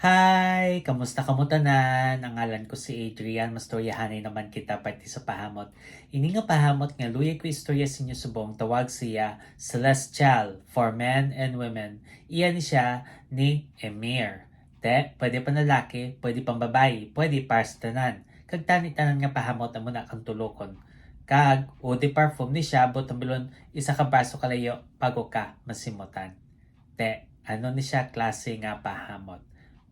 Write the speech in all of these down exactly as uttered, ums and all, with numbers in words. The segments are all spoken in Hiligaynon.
Hi! Kamusta kamo tanan? Ang ngalan ko si Adrian. Mastoryahanay naman kita parte sa pahamot. Ini nga pahamot nga luyag ko istorya sa inyo subong tawag siya Celestial for men and women. Iya ni siya ni Emir. Te, pwede panlalaki, pwede pambabayi, pwede para sa tanan. Kag tani tanan nga pahamot amo na kang tulokon. Kag eau de parfum ni siya, buot hambilon isa ka braso kalayo bago ka masimutan. Te, ano ni siya klase nga pahamot?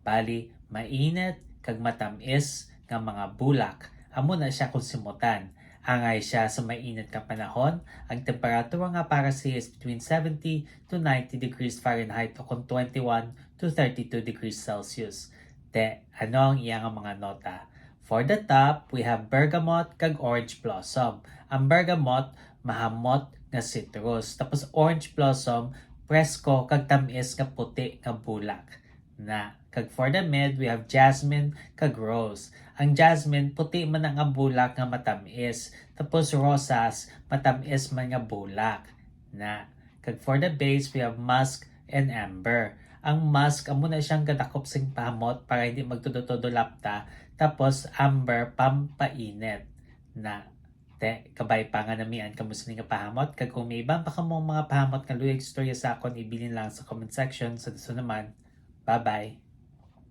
Bali, mainit kag matamis nga mga bulak. Amo na siya kung simutan. Angay siya sa mainit nga panahon, ang temperatura nga para siya is between seventy to ninety degrees Fahrenheit o kung twenty-one to thirty-two degrees Celsius. Te, ano ang iya nga mga nota? For the top, we have bergamot kag orange blossom. Ang bergamot, mahamot nga citrus. Tapos orange blossom, presko kag tamis nga puti nga bulak. Na, kag for the mid, we have jasmine kag rose. Ang jasmine, puti man na nga bulak nga matamis. Tapos rosas, matamis man nga bulak. Na, kag for the base, we have musk and amber. Ang musk, amo na siyang gadakop sing pahamot para hindi magtudo-tudo lapta. Tapos amber, pampainit. Na, te, kabay pa nga namian kamo sini nga pahamot. Kag kung may iban pa kamo mga pahamot nga luyag istorya sa akon, ibilin lang sa comment section. Sa sunod naman, bye-bye.